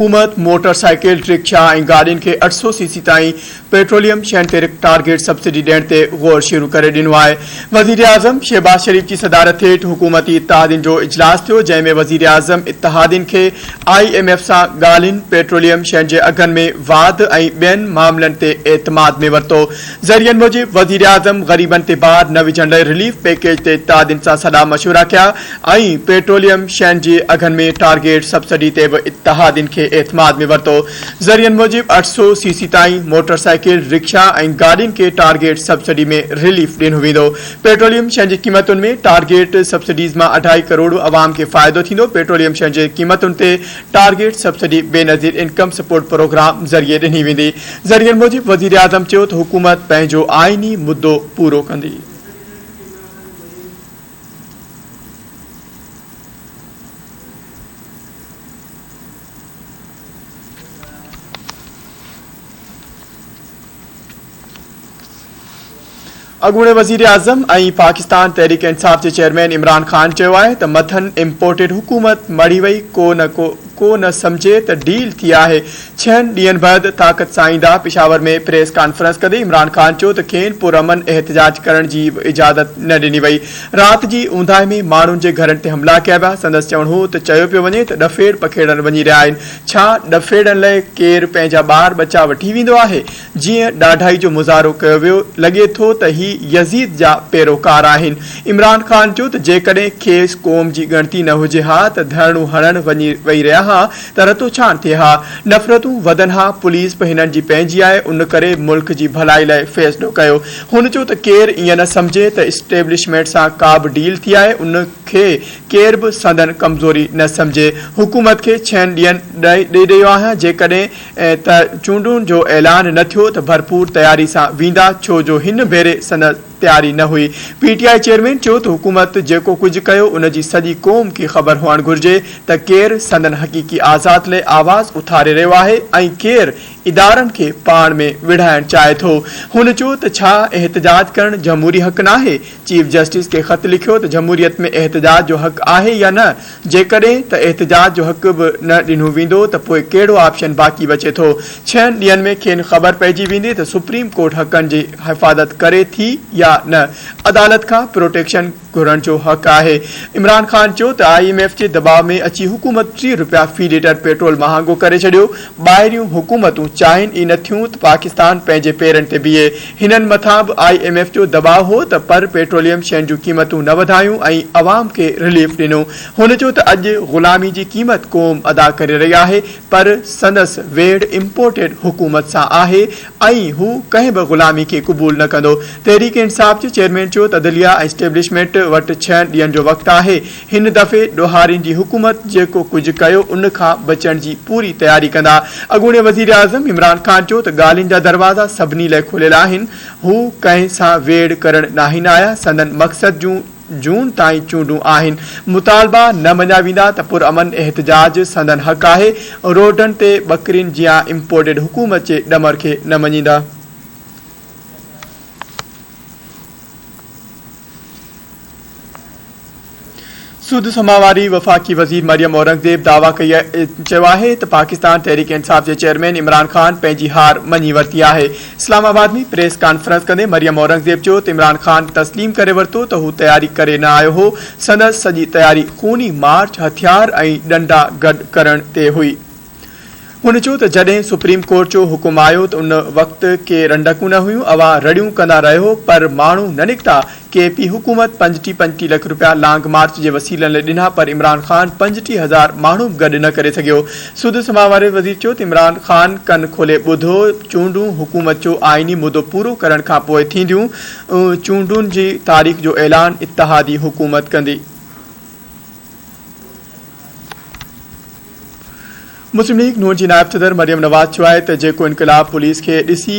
حڪومت motor cycle, rickshaw ۽ گاڏين کي 800 سي سي تائين پيٽروليم شين تي ٽارگيٽ سبسڊي ڏيڻ تي غور شروع ڪري ڏنو آهي. وزيراعظم شهباز شريف جي صدارت هيٺ حڪومتي اتحادين جو اجلاس ٿيو، جنهن ۾ وزيراعظم اتحادين کي I M F سان ڳالهين، پيٽروليم شين جي اگهن ۾ واڌ ۽ ٻين معاملن تي اعتماد ۾ ورتو. ذريعن موجب وزيراعظم غريبن تي بار نه وجهڻ لاء رليف پيڪيج تي اتحادين سان صلاح مشورا ڪيا ۽ پيٽروليم شين جي اگهن ۾ ٽارگيٽ سبسڊي تي به اتحادين کي اعتماد ۾ ورتو. ذريعن موجب 800 سي سي تائين موٽر سائيڪل، رڪشا ۽ گاڏين کي ٽارگيٽ سبسڊي ۾ رليف ڏنو ويندو. پيٽروليم شين جي قيمتن ۾ ٽارگيٽ سبسڊيز مان اڍائي ڪروڙ عوام کي فائدو ٿيندو. پيٽروليم شين جي قيمتن تي target subsidy Benazir income support programme ذريعي ڏني ويندي. ذريعن موجب وزيراعظم چيو ته حڪومت پنهنجو آئيني مدو پورو ڪندي. اڳوڻي وزيراعظم ۽ پاڪستان تحريڪ انصاف جي چيئرمين عمران خان چيو آهي ته مٿن امپورٽيڊ حڪومت مڙهي وئي، ڪو نه ڪو نه سمجهي ته ڊيل ٿي آهي، ڇهن ڏينهن بعد طاقت سان ايندا، پشاور ۾ پريس ڪانفرنس ڪندي عمران خان چيو ته کين پرامن احتجاج ڪرڻ جي به اجازت نه ڏني وئي، رات جي اونداهي ۾ ماڻهن جي گهرن تي حملا ڪيا ويا، سندس چوڻ هو ته چيو پيو وڃي ته ڏڦيڙ پکيڙڻ وڃي رهيا آهن، ڇا ڏڦيڙن لئه ڪير پنهنجا ٻار ٻچا وٺي ويندو آهي؟ جيئن ڏاڍائي جو مظاهرو ڪيو ويو، لڳي ٿو ته هي يزيد جا پيروڪار آهن. عمران خان چيو ته جيڪڏهن کيس قوم جي ڳڻتي نه هجي ها ته ڌرڻو هڻڻ وڃي وئي رهيا ها ته رتوڇاڻ ٿئي ها، نفرتون وڌن ها، پوليس به هنن جي پنهنجي آهي، ان ڪري ملڪ جي ڀلائي لاء فيصلو ڪيو. هن چيو ته ڪير ائين نه سمجهي ته اسٽيبلشمينٽ سان ڪا به ڊيل ٿي آهي، ان کي ڪير به سندن ڪمزوري نه سمجهي، حڪومت کي ڇهن ڏينهن ڏئي رهيو آهيان، جيڪڏهن ته چونڊن جو اعلان نه ٿيو ته ڀرپور تياري سان ويندا ڇو جو هن ڀيري سندس تياري نه هئي. پي ٽي I chairman چيو ته حڪومت جيڪو ڪجهه ڪيو ان جي سڄي قوم کي خبر هئڻ گهرجي ته ڪير سندن حقيقي آزاد لئه آواز اٿاري رهيو آهي ۽ ڪير ادارن کي پاڻ ۾ وڙهائڻ چاهي ٿو. هن چيو ته ڇا احتجاج ڪرڻ جمهوري حق ناهي؟ چيف جسٽس کي خط لکيو ته جمهوريت ۾ احتجاج جو حق آهي يا نه؟ جيڪڏهن ته احتجاج جو حق به نه ڏنو ويندو ته پوء ڪهڙو آپشن باقي بچي ٿو؟ ڇهن ڏينهن ۾ کين خبر پئجي ويندي ته سپريم ڪورٽ حقن جي حفاظت ڪري ٿي يا نه، عدالت کان پروٽيڪشن گهرڻ جو حق آهي. عمران خان چيو ته I M F جي دٻاء ۾ اچي حڪومت 30 رپيا في ليٽر پيٽرول مهانگو ڪري ڇڏيو، ٻاهريون حڪومتون چاهين ئي نه ٿيون ته پاڪستان پنهنجي پيرن تي بيهي، هنن مٿان به I M F جو دٻاء هو ته پر پيٽروليم شين جون قيمتون نه وڌايون ۽ عوام کي رليف ڏنو. هن چيو ته اڄ غلامي جي قيمت قوم ادا ڪري رهي آهي پر سندس ويڙهه امپورٽيڊ حڪومت سان آهي ۽ هو ڪنهن به غلامي کي قبول نه ڪندو. تحريڪ انصاف جي چيئرمين چيو ته عدليه ۽ اسٽيبلشمينٽ وٽ ڇهن ڏينهن جو وقت آهي، هن دفعي ڏوهارين جي حڪومت جيڪو ڪجهه ڪيو ان کان بچڻ جي پوري تياري ڪندا. اڳوڻي وزيراعظم عمران خان چيو ته ڳالهين جا دروازا سڀني لاء کليل آهن، هو ڪنهن سان ويڙهه ڪرڻ ناهن آيا، سندن مقصد جون جون تائين چونڊون آهن، مطالبا نه مڃيا ويندا ته پرامن احتجاج سندن حق آهي، روڊن تي ٻڪرين جيان امپورٽيڊ حڪومت جي ڏمر کي نه مڃيندا. سڌ سماء واري وفاقي وزير مريم اورنگزيب دعويٰ ڪئي چيو آهي ته پاڪستان تحريڪ انصاف جي چيئرمين عمران خان پنهنجي هار مڃي ورتي آهي. اسلام آباد ۾ پريس ڪانفرنس ڪندي مريم اورنگزيب چيو ته عمران خان تسليم ڪري ورتو ته هو تياري ڪري نه آيو هو، سندس سڄي تياري خوني مارچ، هٿيار ۽ ڏنڊا گڏ ڪرڻ تي هئي. هن چيو ته جڏهن سپريم ڪورٽ جو حڪم آيو ته ان وقت ڪي رنڊڪون نه هيون، اوهان رڙيون ڪندا رهيو پر ماڻهو نه نڪتا، ڪي پي حڪومت پنجٽيهه پنجٽيهه لک رپيا لانگ مارچ جي وسيلن لاء ڏنا پر عمران خان 35 هزار ماڻهو به گڏ نه ڪري سگهيو. سڌ سماء واري وزير چيو ته عمران خان ڪن کولي ٻڌو، چونڊون حڪومت جو آئيني مدو پورو ڪرڻ کانپوء ٿينديون، چونڊن جي تاريخ جو اعلان اتحادي حڪومت ڪندي. مسلم ليگ نون جي نائب صدر مريم نواز چيو آهي ته جيڪو انقلاب پوليس کي ڏسي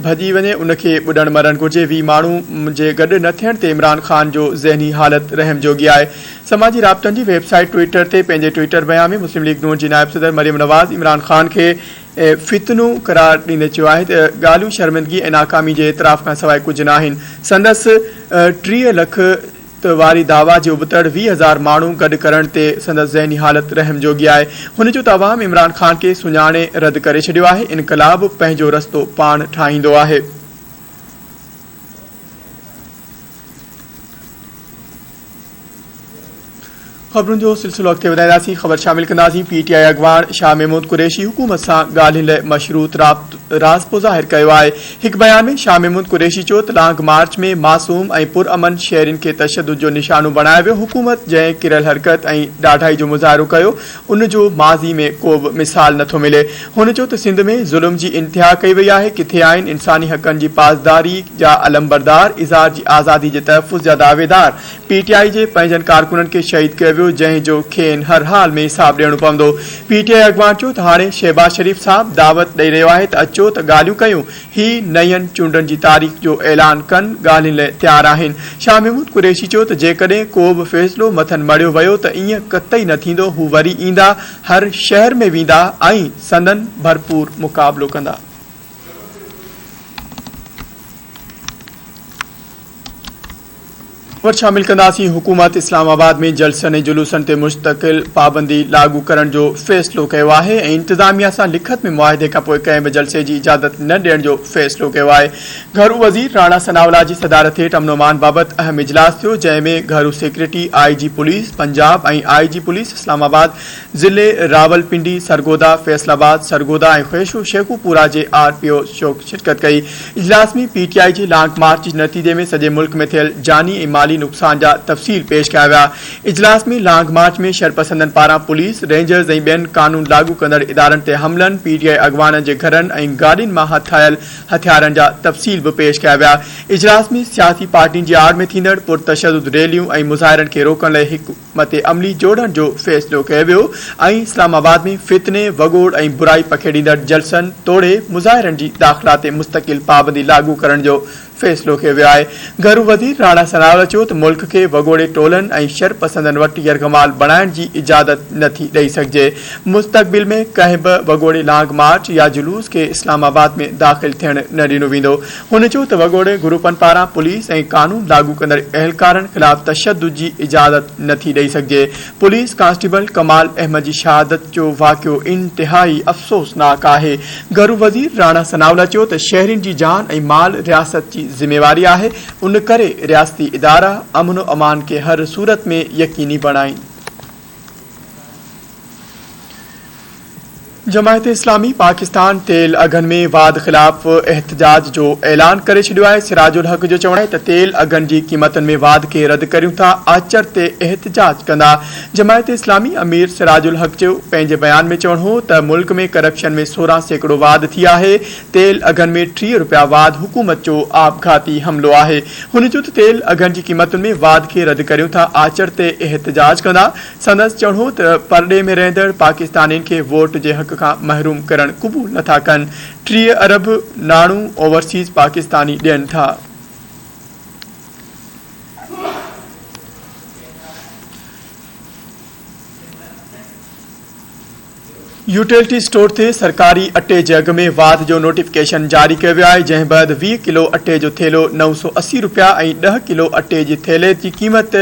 ڀڄي وڃي ان کي ٻڏڻ مرڻ گهرجي، 20 ماڻهو جي گڏ نه ٿيڻ تي عمران خان جو ذهني حالت رحم جوڳي آهي. سماجي رابطن جي ويب سائيٽ ٽوئيٽر تي پنهنجي ٽوئيٽر بيان ۾ مسلم ليگ نون جي نائب صدر مريم نواز عمران خان کي فتنو قرار ڏيندي چيو آهي ته ڳالهيون شرمندگي ۽ ناڪامي جي اعتراف کانسواء ڪجهه ناهن، سندس 30 لک واري دعويٰ جي ابتڙ 20 هزار ماڻهو گڏ ڪرڻ تي سندس ذهني حالت رحم جوڳي آهي. هن چيو ته عوام عمران خان کي سڃاڻي رد ڪري ڇڏيو آهي، انقلاب پنهنجو رستو پاڻ ٺاهيندو آهي. خبرن جو سلسلو اڳتي وڌائينداسين، خبر شامل ڪنداسين، پي ٽي آء اڳواڻ شاهه محمود قريشي حڪومت سان ڳالهين لاء مشروط راضپو ظاهر ڪيو آهي. هڪ بيان ۾ شاهه محمود قريشي چيو ته لانگ مارچ ۾ معصوم ۽ پرامن شهرين کي تشدد جو نشانو بڻايو ويو، حڪومت جنهن ڪريل حرڪت ۽ ڏاڍائي جو مظاهرو ڪيو ان جو ماضي ۾ ڪو به مثال نٿو ملي. هن چيو ته سنڌ ۾ ظلم جي انتها ڪئي وئي آهي، ڪٿي آهن انساني حقن جي پاسداري جا علمبردار، اظهار جي آزادي جي تحفظ جا دعويدار، پي ٽي آء جي پنهنجن ڪارڪنن کي شهيد ڪيو ويو جنهن جو کين هر حال ۾ حساب ڏيڻو پوندو. پي ٽي آء اڳواڻ چيو ته هاڻي شهباز شريف صاحب دعوت ڏئي رهيو آهي ته اچو ته ڳالهيون ڪيون، هي نين چونڊن جي تاريخ جو اعلان ڪن، ڳالهين لاء تيار آهن. شاهه محمود قريشي چيو ته جيڪڏهن ڪو به فيصلو مٿن مڙهيو ويو ته ائين قطعي نه ٿيندو، هو وري ايندا، هر شهر ۾ ويندا ۽ سندن ڀرپور مقابلو ڪندا. خبر شامل ڪنداسين حڪومت اسلام آباد ۾ جلسن ۽ جلوسن تي مستقل پابندي لاڳو ڪرڻ جو فيصلو ڪيو آهي ۽ انتظاميا سان لکت ۾ معاهدي کانپوء ڪنهن به جلسي جي اجازت نه ڏيڻ جو فيصلو ڪيو آهي گهرو وزير راڻا ثناء الله جي صدارت هيٺ امن امان بابت اهم اجلاس ٿيو جنهن ۾ گهرو secretary I G police Punjab ۽ I G police Islamabad ضلعي راولپنڊي، سرگوڌا، فيصل آباد، سرگوڌا ۽ خيشو شيخوپورا جي آر پي او شوق شرڪت ڪئي. اجلاس ۾ پي ٽي آء جي لانگ مارچ جي نتيجي ۾ سڄي ملڪ ۾ ٿيل جاني ۽ مالي نقصان جا تفصيل پيش ڪيا ويا. اجلاس ۾ لانگ مارچ ۾ شرپسندن پاران پوليس، رينجرز ۽ ٻين قانون لاڳو ڪندڙ ادارن تي حملن، پي ٽي آء اڳواڻن جي گهرن ۽ گاڏين مان هٿ آيل هٿيارن جا تفصيل به پيش ڪيا ويا. اجلاس ۾ سياسي پارٽين جي آڙ ۾ ٿيندڙ پرتشدد ريليون ۽ مظاهرن کي روڪڻ لاء هڪ حڪمت عملي جوڙڻ جو فيصلو ڪيو ويو ۽ اسلام آباد ۾ فتني، وڳوڙ ۽ برائي پکيڙيندڙ جلسن توڙي مظاهرن جي داخلا تي مستقل پابندي لاڳو ڪرڻ جو فيصلو ڪيو ويو آهي. گهرو وزير راڻا ثناء الله چيو ته ملڪ کي وڳوڙي ٽولن ۽ شرپسندن وٽ يرغمال بڻائڻ جي اجازت نه ٿي ڏئي سگهجي، مستقبل ۾ ڪنهن به وڳوڙي لانگ مارچ يا جلوس کي اسلام آباد ۾ داخل ٿيڻ نه ڏنو ويندو. هن چيو ته وڳوڙي گروپن پاران پوليس ۽ قانون لاڳو ڪندڙ اهلڪارن خلاف تشدد جي اجازت نه ٿي ڏئي سگهجي، پوليس ڪانسٽيبل ڪمال احمد جي شهادت جو واقعو انتهائي افسوسناڪ آهي. گهرو وزير راڻا ثناء الله چيو ته شهرين جي جان ۽ مال رياست جي ذميواري آهي، ان ڪري رياستي ادارا امن و امان کي هر صورت ۾ يقيني بڻائين. جماعت اسلامي پاڪستان تيل اگهن ۾ واڌ خلاف احتجاج جو اعلان ڪري ڇڏيو آهي، سراج الحق جو چوڻ آهي ته تيل اگهن جي قيمتن ۾ واڌ کي رد ڪريون ٿا، آچر تي احتجاج ڪندا. جماعت اسلامي امير سراج الحق جو پنهنجي بيان ۾ چوڻ هو ته ملڪ ۾ ڪرپشن ۾ 16% واڌ ٿي آهي، تيل اگهن ۾ 30 رپيا واڌ حڪومت جو آپگهاتي حملو آهي. هن چيو ته تيل اگهن جي قيمتن ۾ واڌ کي رد ڪريون ٿا، آچر تي احتجاج ڪندا. سندس چوڻ هو ته پرڏيهه ۾ رهندڙ پاڪستانين کي ووٽ جي حق کان محروم ڪرڻ قبول نٿا ڪن، 30 ارب ناڻو اوورسيز پاڪستاني ڏين ٿا. يوٽيلٽي اسٽور تي سرڪاري اٽي جي اگهه ۾ واڌ جو نوٽيفڪيشن جاري ڪيو ويو آهي، جنهن بعد 20 ڪلو اٽي جو ٿيلهو 980 رپيا ۽ 10 ڪلو اٽي جي ٿيلهي جي قيمت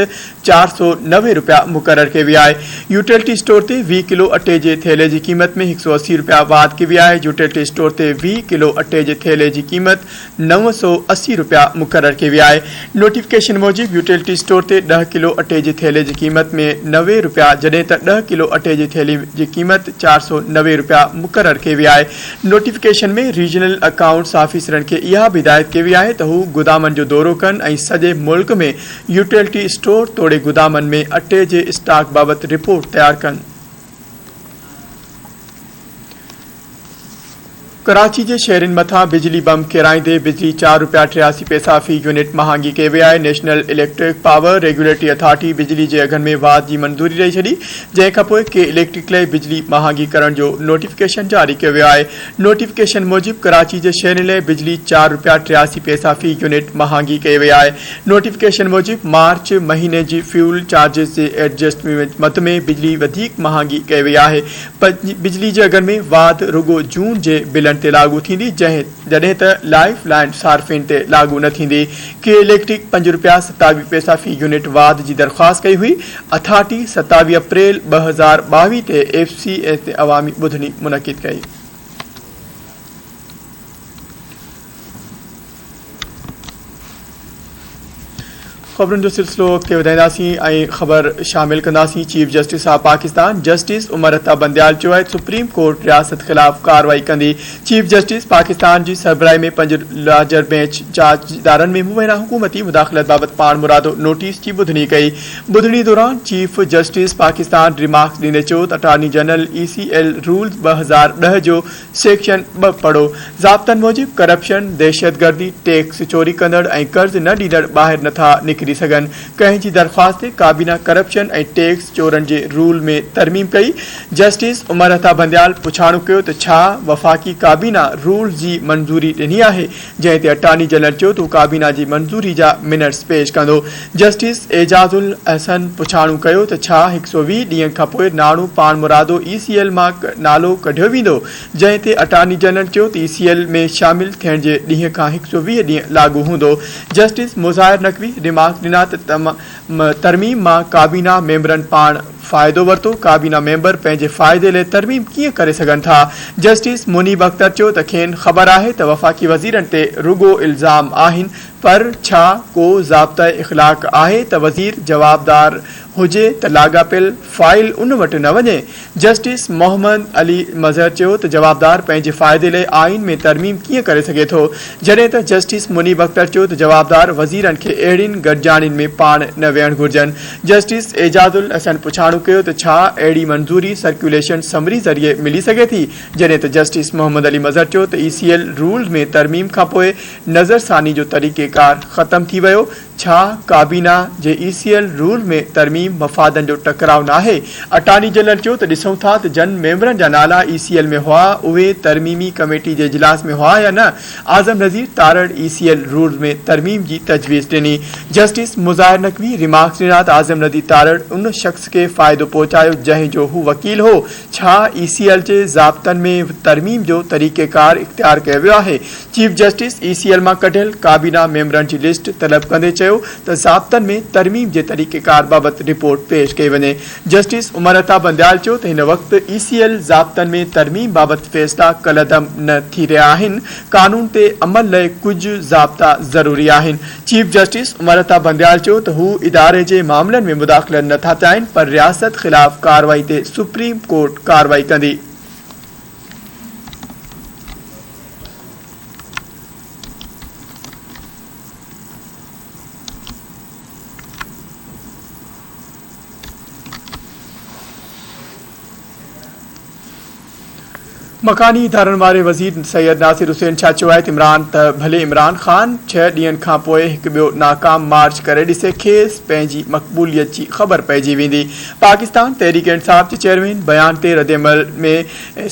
490 رپيا مقرر ڪئي وئي آهي. يوٽيلٽي اسٽور تي 20 ڪلو اٽي جي ٿيلهي جي قيمت ۾ 180 رپيا واڌ ڪئي وئي آهي. يوٽيلٽي اسٽور تي 20 ڪلو اٽي جي ٿيلهي جي قيمت 980 رپيا مقرر ڪئي وئي آهي. نوٽيفڪيشن موجب يوٽيلٽي اسٽور تي ڏهه ڪلو اٽي جي ٿيلهي جي قيمت ۾ 90 رپيا جڏهن ته ڏهه ڪلو اٽي جي ٿيلهي جي قيمت 490 رپيا مقرر ڪئي وئي آهي. نوٽيفڪيشن ۾ ريجنل اڪائونٽس آفيسرن کي اها به هدايت ڪئي وئي آهي ته هو گدامن جو دورو ڪن ۽ سڄي ملڪ ۾ يوٽيلٽي اسٽور توڙي گدامن ۾ اٽي جي اسٽاڪ بابت رپورٽ تيار ڪن. ڪراچي جي شهرين مٿان بجلي بم ڪيرائيندي بجلي چار رپيا 83 پئسا في يونٽ مهانگي ڪئي وئي آهي، national electric power regulatory authority بجلي جي اگهن ۾ واڌ جي منظوري ڏئي ڇڏي، جنهن کانپوء ڪي اليڪٽرڪ لاء بجلي مهانگي ڪرڻ جو نوٽيفڪيشن جاري ڪيو ويو آهي، نوٽيفڪيشن موجب ڪراچي جي شهرين لاء بجلي چار رپيا 83 پئسا في يونٽ مهانگي ڪئي وئي آهي، نوٽيفڪيشن موجب مارچ مهيني جي فيول چارجز جي ايڊجسٽمينٽ مد ۾ بجلي وڌيڪ مهانگي ڪئي وئي آهي، بجلي جي اگهن ۾ واڌ رڳو جون جي بلن بلن تي لاڳو ٿيندي جنهن جڏهن ته لائيف لائين صارفين تي لاڳو نه ٿيندي. ڪي اليڪٽرڪ پنج رپيا 27 پئسا في يونٽ واڌ جي درخواست ڪئي هئي. اٿارٽي 27 اپريل 2022 تي ايف سي ايس تي عوامي ٻڌڻي منعقد ڪئي. خبرن جو سلسلو اڳتي وڌائينداسين ۽ خبر شامل ڪنداسين chief justice of Pakistan justice Umar Ata Bandial چيو آهي سپريم ڪورٽ رياست خلاف ڪارروائي ڪندي چيف جسٽس پاڪستان جي سربراهي ۾ پنج لارجر بينچ جاچ ادارن ۾ مبينا حڪومتي مداخلت بابت پاڻمرادو نوٽيس جي ٻڌڻي ڪئي ٻڌڻي دوران چيف جسٽس پاڪستان ريمارڪس ڏيندي چيو ته attorney general E C L rules 2010 جو سيڪشن ٻه پڙهو. ضابطن موجب ڪرپشن، دهشتگردي، ٽيڪس چوري ڪندڙ ۽ قرض نه ڏيندڙ ٻاهر نه ٿا نڪري سگهن. ڪنهن جي درخواست تي ڪابينا ڪرپشن ۽ ٽيڪس چورن جي رول ۾ ترميم ڪئي. جسٽس عمر عطا بنديال پڇاڻو ڪيو ته ڇا وفاقي ڪابينا رولز جي منظوري ڏني آهي؟ جنهن تي اٽارني جنرل چيو ته هو ڪابينا جي منظوري جا منٽس پيش ڪندو. جسٽس اعجاز الاحسن پڇاڻو ڪيو ته ڇا 120 ڏينهن کانپوء ناڻو پاڻمرادو اي سي ايل مان نالو ڪڍيو ويندو؟ جنهن تي اٽارني جنرل چيو ته اي سي ايل ۾ شامل ٿيڻ جي ڏينهن کان 120 ڏينهن لاڳو هوندو. جسٽس مظاهر نقوي ريمارڪس ڏنا ته ترميم مان ڪابينا ميمبرن پاڻ فائدو ورتو، ڪابينا ميمبر پنهنجي فائدي لئه ترميم ڪيئن ڪري سگهن ٿا؟ جسٽس منيب اختر چيو ته کين خبر آهي ته وفاقي وزيرن تي رڳو الزام آهن پر ڇا ڪو ضابطه اخلاق آهي ته وزير جوابدار هجي ته لاڳاپيل فائل ان وٽ نه وڃي؟ جسٽس محمد علي مظهر چيو ته جوابدار پنهنجي فائدي لئه آئين ۾ ترميم ڪيئن ڪري سگهي ٿو؟ جڏهن ته جسٽس منيب اختر چيو ته جوابدار وزيرن کي اهڙين گڏجاڻين ۾ پاڻ نه ويهڻ گهرجن. جسٽس اعجاز الحسن پڇاڻو ڪيو ته ڇا اهڙي منظوري سرڪيوليشن سمري ذريعي ملي سگهي ٿي؟ جڏهن ته جسٽس محمد علي مظهر چيو ته اي سي ايل رولز ۾ ترميم کانپوء نظرثاني جو طريقيڪار ختم ٿي ويو، ڇا ڪابينا جي اي سي ايل رول ۾ ترميم مفادن جو ٽڪراء ناهي؟ اٽارني جنرل چيو ته ڏسون ٿا ته جن ميمبرن جا نالا اي سي ايل ۾ هئا اهي ترميمي ڪميٽي جي اجلاس ۾ هئا يا نه؟ Azam Nazir Tarar E C L rules ۾ ترميم جي تجويز ڏني. جسٽس مظاهر نقوي ريمارڪس ڏنا ته اعظم نذير تارڙ ان شخص کي فائدو پهچايو جنهن جو هو وڪيل هو، ڇا اي سي ايل جي ضابطن ۾ ترميم جو طريقيڪار اختيار ڪيو ويو آهي؟ Chief justice E C L مان ڪڍيل ڪابينا ميمبرن جي لسٽ طلب ڪندي چيو ته ضابطن ۾ ترميم جي طريقيڪار بابت رپورٽ پيش ڪئي وڃي. جسٽس عمر عطا بنديال چيو ته هن وقت اي سي ايل ضابطن ۾ ترميم بابت فيصلا ڪالعدم نه ٿي رهيا آهن، قانون تي عمل لئه ڪجهه ضابطا ضروري آهن. چيف جسٽس عمر عطا بنديال چيو ته هو اداري جي معاملن ۾ مداخلت نه ٿا چاهين پر رياست خلاف ڪارروائي تي سپريم ڪورٽ ڪارروائي ڪندي. مڪاني ادارن واري وزير سيد ناصر حسين شاهه چيو آهي ته عمران ته ڀلي عمران خان ڇهه ڏينهن کان پوء هڪ ٻيو ناڪام مارچ ڪري ڏسي کيس پنهنجي مقبوليت جي خبر پئجي ويندي. پاڪستان تحريڪ انصاف جي چيئرمين بيان تي ردعمل ۾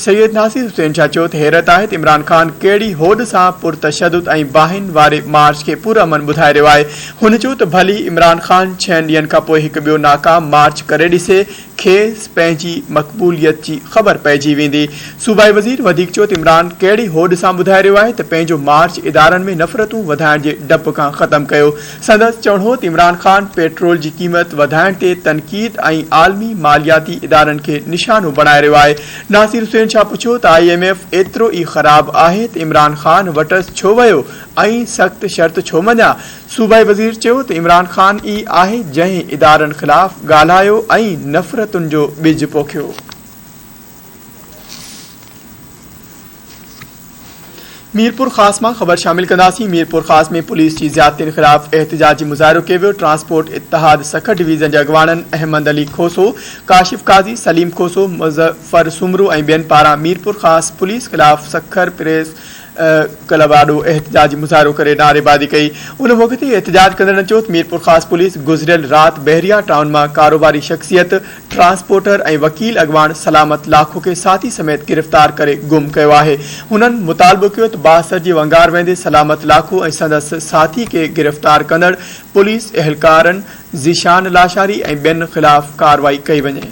سيد ناصر حسين شاهه چيو ته حيرت آهي ته عمران خان ڪهڙي هوڏ سان پرتشدد ۽ باهين واري مارچ کي پرامن ٻڌائي رهيو آهي. هن چيو ته ڀلي عمران خان ڇهن ڏينهن کانپوء هڪ ٻيو ناڪام مارچ ڪري ڏسي، کيس پنهنجي مقبوليت جي خبر پئجي ويندي. صوبائي وزير وڌيڪ چيو ته عمران ڪهڙي هوڏ سان ٻڌائي رهيو آهي ته پنهنجو مارچ ادارن ۾ نفرتون وڌائڻ جي ڊپ کان ختم ڪيو. سندس چوڻ هو ته عمران خان پيٽرول جي قيمت وڌائڻ تي تنقيد ۽ عالمي مالياتي ادارن کي نشانو بڻائي رهيو آهي. ناصر حسين شاهه پڇيو ته I M F ايترو ئي خراب آهي ته عمران خان وٽس ڇو ويو ۽ سخت شرط ڇو مڃيا؟ صوبائي وزير چيو ته عمران خان ئي آهي جنهن ادارن خلاف ڳالهايو ۽ نفرتن جو ٻج پوکيو. ميرپورخاص مان خبر شامل ڪنداسين ميرپورخاص ۾ پوليس جي زيادتين خلاف احتجاجي مظاهرو ڪيو ويو ٽرانسپورٽ اتحاد سکر ڊويزن جي اڳواڻن احمد علي کوسو، ڪاشف قاضي، سليم کوسو، مظفر سومرو ۽ ٻين پاران ميرپورخاص پوليس خلاف سکر پريس ڪلب آڏو احتجاجي مظاهرو ڪري نعريبازي ڪئي ان موقعي تي احتجاج ڪندڙن چيو ته ميرپورخاص پوليس گذريل رات بحريا ٽائون مان ڪاروباري شخصيت ٽرانسپورٽر ۽ وڪيل اڳواڻ سلامت لاکو کي ساٿي سميت گرفتار ڪري گم ڪيو آهي. هنن مطالبو ڪيو ته بااثر جي ونگار ويندي سلامت لاکو ۽ سندس ساٿي کي گرفتار ڪندڙ پوليس اهلڪارن ذيشان لاشاري ۽ ٻين خلاف ڪارروائي ڪئي وڃي.